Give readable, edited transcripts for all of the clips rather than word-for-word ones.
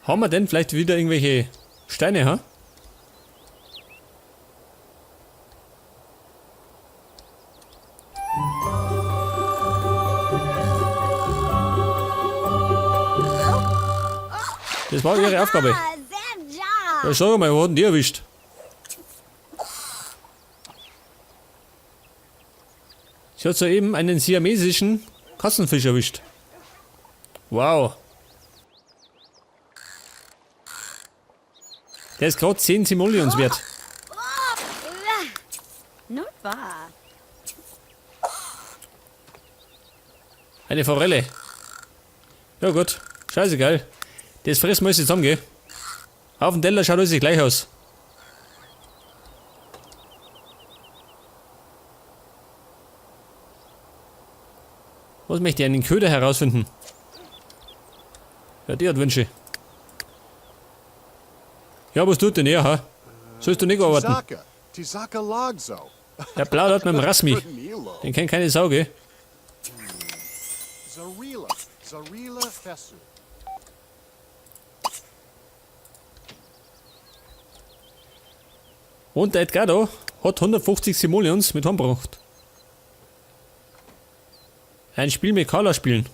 Haben wir denn vielleicht wieder irgendwelche Steine, ha? Das war ihre Aufgabe. Ja, sag mal, wo hat denn die erwischt? Sie hat soeben einen siamesischen Katzenfisch erwischt. Wow. Der ist gerade 10 Simoleons wert. Eine Forelle. Ja gut, scheißegal. Das fressen wir jetzt zusammen, gell? Auf dem Teller schaut alles gleich aus. Was möchte ich einen Köder herausfinden? Ja, die hat Wünsche. Ja, was tut denn er, ha? Sollst du nicht arbeiten? Tisaka. Tisaka Lagzo. Der plaudert mit dem Rasmi. Nilo. Den kennt keine Sau, gell? Zarila. Zarila Fesu. Und der Edgardo hat 150 Simoleons mit heimgebracht. Ein Spiel mit Carla spielen.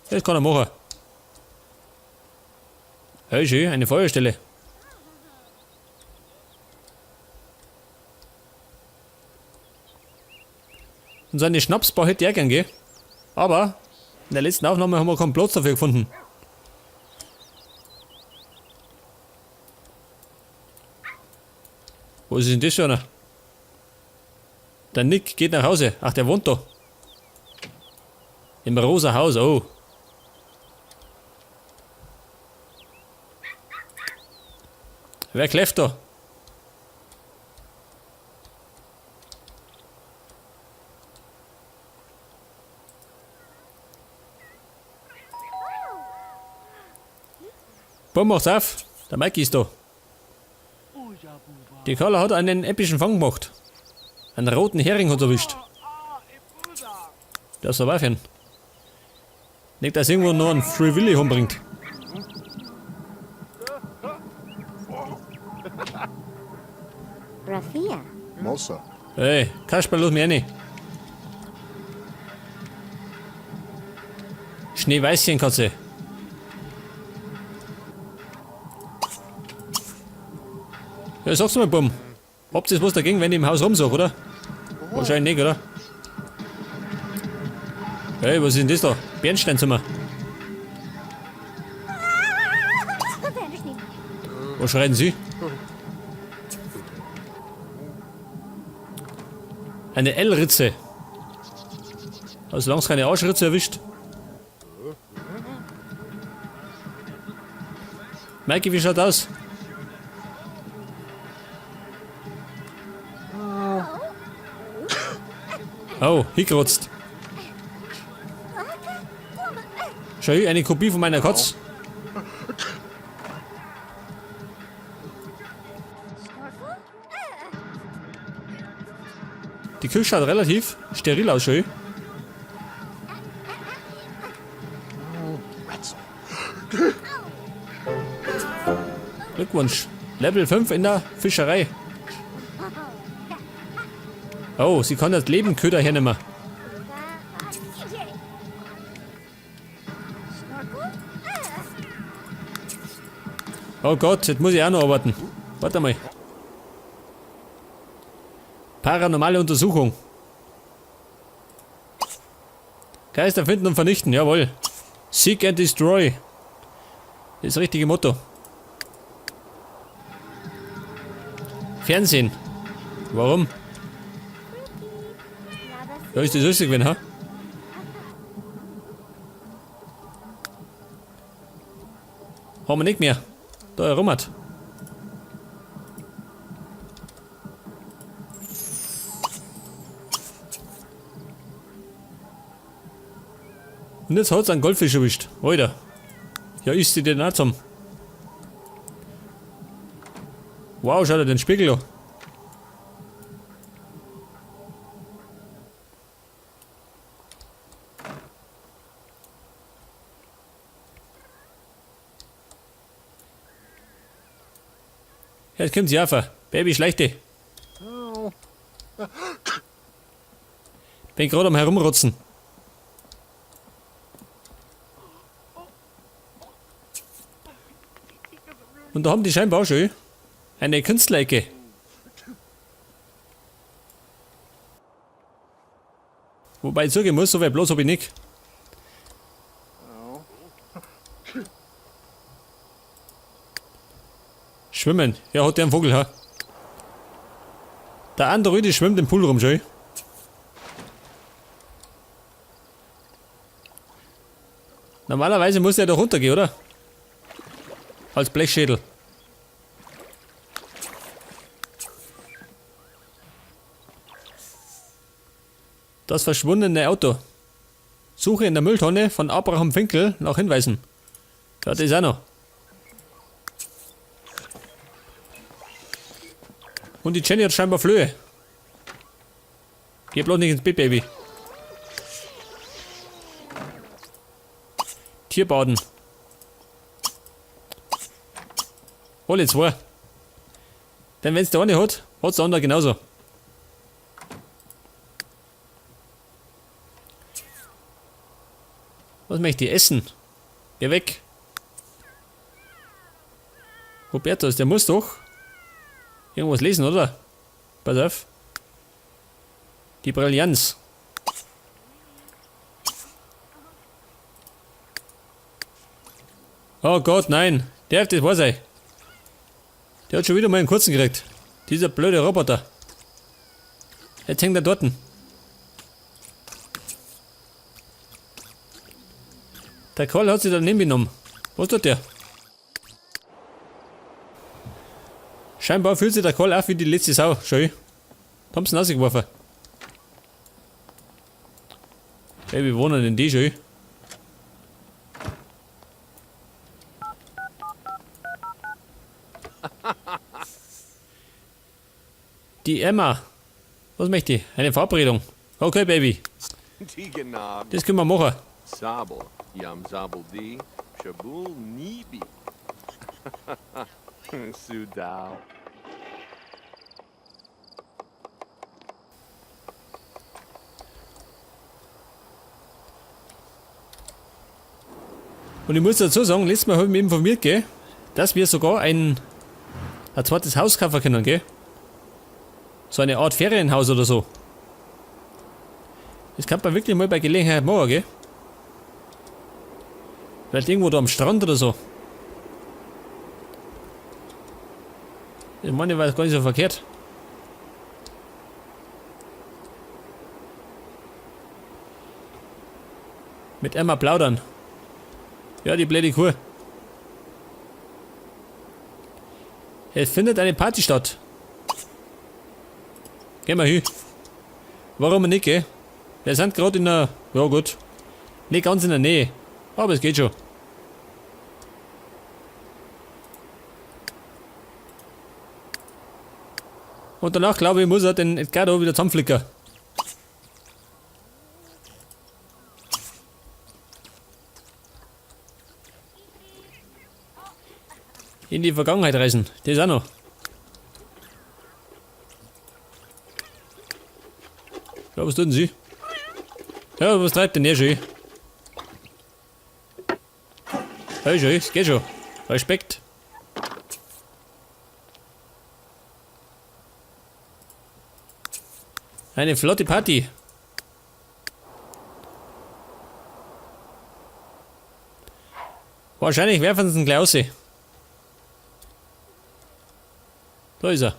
Das kann er machen. Hey, schön, eine Feuerstelle. Und so eine Schnapsbar hätte ich auch gern, gell? Aber in der letzten Aufnahme haben wir keinen Platz dafür gefunden. Wo ist denn das schon einer? Der Nick geht nach Hause. Ach, der wohnt da. Im rosa Haus, oh. Wer kläfft da? Bumm, macht's auf. Der Mikey ist da. Die Carla hat einen epischen Fang gemacht. Einen roten Hering hat er erwischt. Der ist aber fern. Nicht, dass irgendwo noch einen Free Willy umbringt. Rafia. Mosa. Hey, Kasper, lass mich rein. Schneeweißchen, Katze. Ja, sag's mal, Bumm. Habt ihr was dagegen, wenn ich im Haus rumsuche, oder? Wahrscheinlich nicht, oder? Hey, was ist denn das da? Bernsteinzimmer. Was schreien Sie? Eine L-Ritze. Also, solange es keine Arschritze erwischt. Maike, wie schaut aus? Oh, hingerotzt. Schau hier, eine Kopie von meiner Katze. Die Küche schaut relativ steril aus, schau. Retzel. Glückwunsch. Level 5 in der Fischerei. Oh, sie kann das Lebenköder hernehmen. Oh Gott, jetzt muss ich auch noch arbeiten. Warte mal. Paranormale Untersuchung. Geister finden und vernichten, jawohl. Seek and destroy. Das richtige Motto. Fernsehen. Warum? Ja, ist das lustig, wenn, ha? Haben wir nicht mehr. Da herum hat. Und jetzt hat's einen Goldfisch erwischt. Alter. Ja, isst sie den auch zusammen. Wow, schau dir den Spiegel an. Jetzt kommt sie auf. Baby, schleich dich. Bin gerade am Herumrotzen. Und da haben die scheinbar schon eine Künstlerecke. Wobei ich zugeben muss, so weit bloß hab ich nicht. Schwimmen. Ja, hat der einen Vogel, ha? Der Androide schwimmt im Pool rum, schön. Normalerweise muss der doch runtergehen, oder? Als Blechschädel. Das verschwundene Auto. Suche in der Mülltonne von Abraham Finkel nach Hinweisen. Ja, das ist auch noch. Und die Jenny hat scheinbar Flöhe. Geh bloß nicht ins Bett, Baby. Tierbaden. Alle zwei. Denn wenn's der eine hat, hat's der andere genauso. Was möchte ich essen? Geh weg. Hubertus, der muss doch irgendwas lesen, oder? Pass auf. Die Brillanz. Oh Gott, nein. Der, das war's ey. Der hat schon wieder mal einen kurzen gekriegt. Dieser blöde Roboter. Jetzt hängt er dort. Der Karl hat sich daneben benommen. Was tut der? Scheinbar fühlt sich der Karl auch wie die letzte Sau. Schön. Da haben sie ihn rausgeworfen. Hey, wie wohnen denn die schön? Die Emma. Was möchte ich? Eine Verabredung. Okay, Baby. Das können wir machen. Sabel, Yam Zabel D, Shabul Nibi. Sudal. Und ich muss dazu sagen, letztes Mal habe ich mich informiert, gell, dass wir sogar ein zweites Haus kaufen können, gell? So eine Art Ferienhaus oder so. Das kann man wirklich mal bei Gelegenheit machen, gell? Vielleicht irgendwo da am Strand oder so. Ich meine, war gar nicht so verkehrt. Mit Emma plaudern. Ja, die blöde Kuh. Es findet eine Party statt. Gehen wir hin. Warum nicht, gell? Wir sind gerade in der... Ja gut. Nicht ganz in der Nähe. Aber es geht schon. Und danach, glaube ich, muss er den Edgardo wieder zusammenflicken. In die Vergangenheit reisen. Das auch noch. Ja, was tun denn Sie? Ja, was treibt denn der schon? Hey, schön, es geht schon. Respekt. Eine flotte Party. Wahrscheinlich werfen sie ihn gleich raus. Da ist er.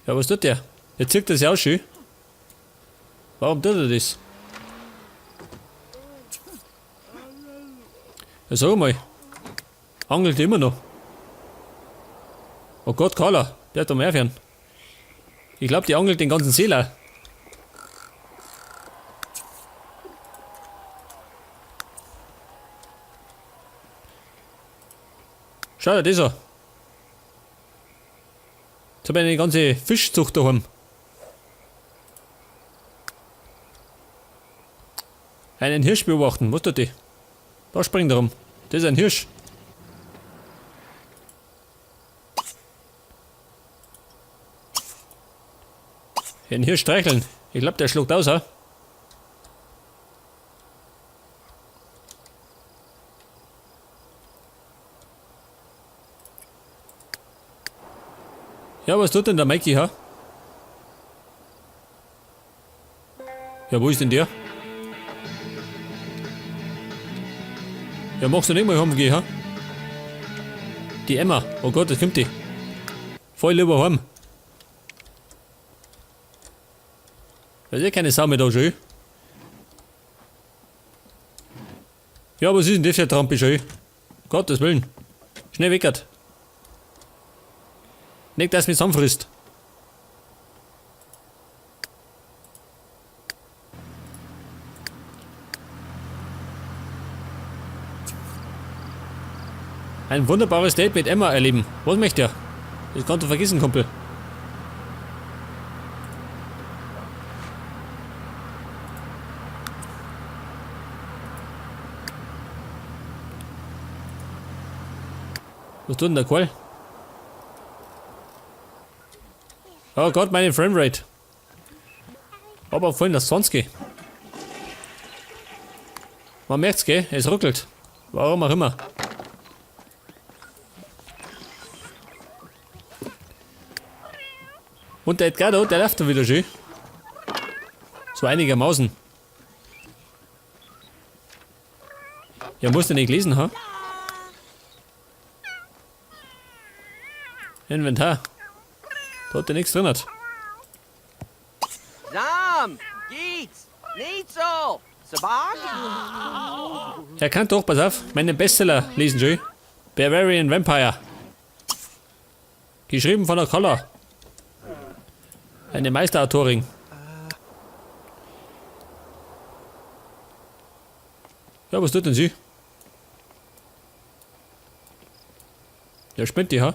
Ja, was tut der? Der zirkt das ja auch schön. Warum tut er das? Ja, sag mal. Angelt immer noch. Oh Gott, Carla, der hat da mehr fern. Ich glaub, die angelt den ganzen See leer. Schau dir das an. Jetzt hab ich eine ganze Fischzucht daheim. Einen Hirsch beobachten, was tut die? Da springt er rum. Das ist ein Hirsch. Den Hirsch streicheln. Ich glaube, der schluckt aus, ha? Ja, was tut denn der Mikey, ha? Ja, wo ist denn der? Ja, magst du nicht mal heimgehen, ha? Die Emma. Oh Gott, das kommt die. Voll lieber heim. Da ist eh keine Sau mehr da, schön. Ja, was ist denn das für ein Trampi, schön? Gottes Willen. Schnell weckert. Nicht, dass mich zusammenfrisst. Ein wunderbares Date mit Emma erleben. Was möchte er? Das kannst du vergessen, Kumpel. Was tut denn der Karl? Oh Gott, meine Framerate. Aber vorhin das 20. Man merkt's, gell? Es ruckelt. Warum auch immer. Und der Edgardo, der läuft da wieder schön. So einigermaßen. Ja, musst du nicht lesen, ha? Inventar. Da hat der nichts drin hat. Zam, Geets, Nitzo, Sabak. Er kann doch, pass auf, meinen Bestseller lesen, schön. Bavarian Vampire. Geschrieben von der Koller. Eine Meisterautorin. Ja, was tut denn sie? Der spinnt die, ha?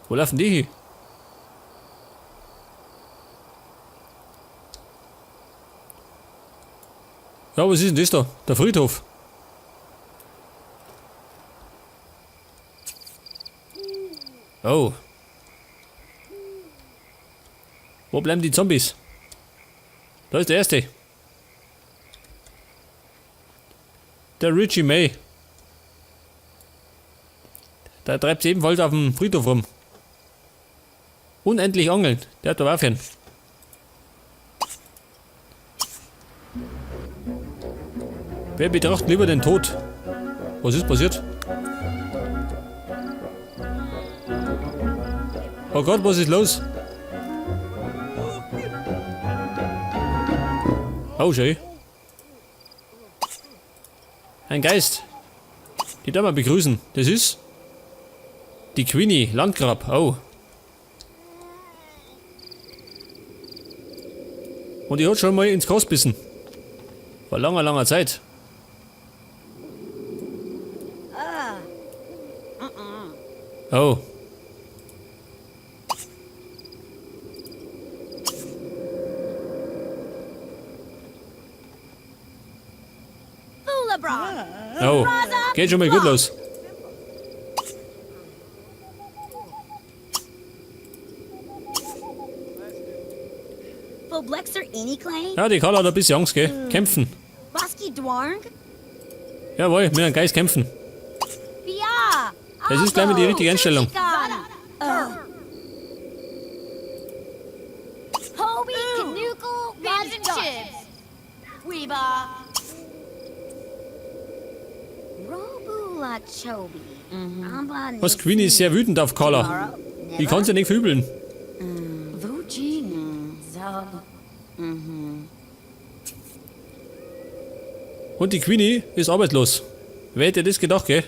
Wo laufen die hin? Ja, was ist denn das da? Der Friedhof. Oh. Wo bleiben die Zombies? Da ist der erste. Der Richie May. Der treibt sich ebenfalls auf dem Friedhof rum. Unendlich angeln. Der hat da Waffen. Wer betrachtet lieber den Tod? Was ist passiert? Oh Gott, was ist los? Oh, schön. Ein Geist. Die darf man begrüßen. Das ist die Queenie Landgrab. Oh. Und die hat schon mal ins Gras bissen. Vor langer, langer Zeit. Oh. Oh. Geht schon mal gut los. Ja, die Carla hat ein bisschen Angst, gell? Kämpfen. Jawohl, mit einem Geist kämpfen. Das ist gleich mal die richtige Einstellung. Was, Queenie ist sehr wütend auf Carla. Die kann sie nicht verübeln. Und die Queenie ist arbeitslos. Wer hätte das gedacht, gell?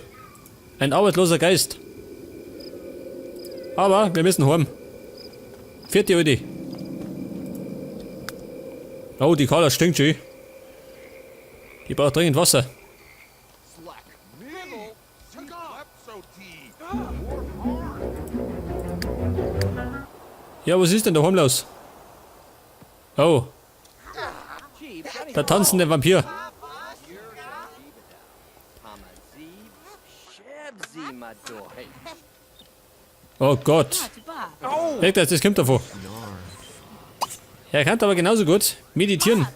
Ein arbeitsloser Geist. Aber wir müssen heim. Vierte Alte. Oh, die Carla stinkt schon. Die braucht dringend Wasser. Ja, was ist denn da heim los? Oh. Der tanzende Vampir. Oh Gott. Merkt das, das kommt davon. Er kann aber genauso gut meditieren.